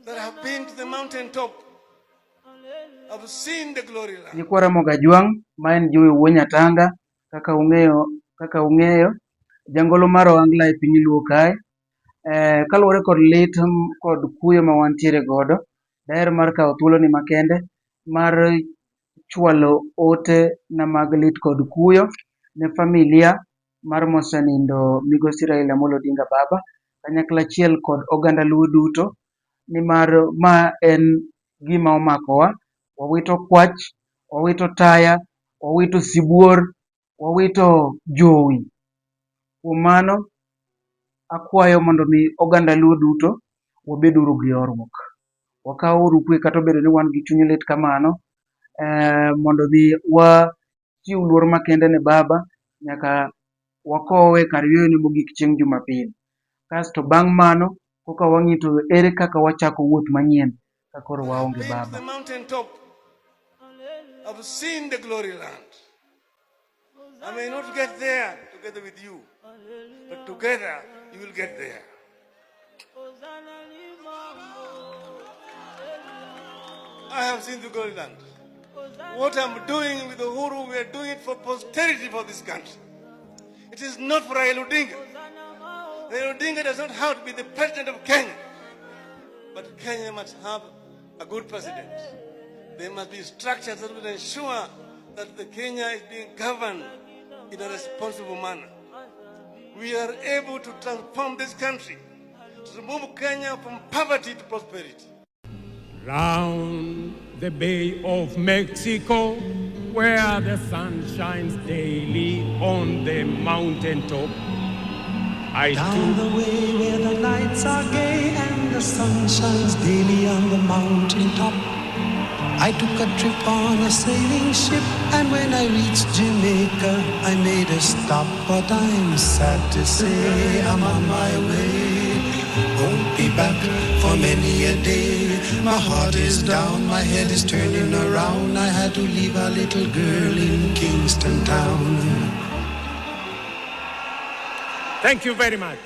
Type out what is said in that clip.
That have been to the mountain top. Have seen the glory land. Nyikwa Ramogi Ajwang' ma en Jowi Wuo Nyatanga kaka ung'eyo jangolo mar ohangla e piny luo kae. Kaluwore kod lit kod kuyo ma wantiere godo, daher mar kawo thuolo ni makende mar chwalo ote na mag lit kod kuyo ne familia mar mosenindo migosi Raila Amolo Odinga Baba kanyakla achiel kod oganda luo duto nimar ma en gima omakowa. Wawito kwach, wawito taya, wawito sibuor, wawito jowi. Kuom mano, akwayo mondo mi oganda luo duto wabeduru gi horuok. Wakaw uru kwe kata obedo ni wan gi chuny lit kamano, mondo mi wachiw luor makende ne baba nyaka wakowe kar yueyo mogik chieng' Jumapil. Kasto bang' mano, koka wang'i to ere kaka wachako wuoth manyien ka koro waonge Been to baba. The mountain top. Have seen the glory land. I may not get there together with you, but together you will get there. I have seen the glory land. What I'm doing with Uhuru, we are doing it for posterity for this country. It is not for Raila Odinga. Raila Odinga does not have to be the president of Kenya. But Kenya must have a good president. There must be structures that will ensure that the Kenya is being governed in a responsible manner. We are able to transform this country, to remove Kenya from poverty to prosperity. Round the Bay of Mexico, where the sun shines daily on the mountain top. I Down took the way where the nights are gay and the sun shines daily on the mountain top. I took a trip on a sailing ship, and when I reached Jamaica, I made a stop. But I'm sad to say I'm on my way. Won't be back for many a day. My heart is down, my head is turning around. I had to leave a little girl in Kingston Town. Thank you very much.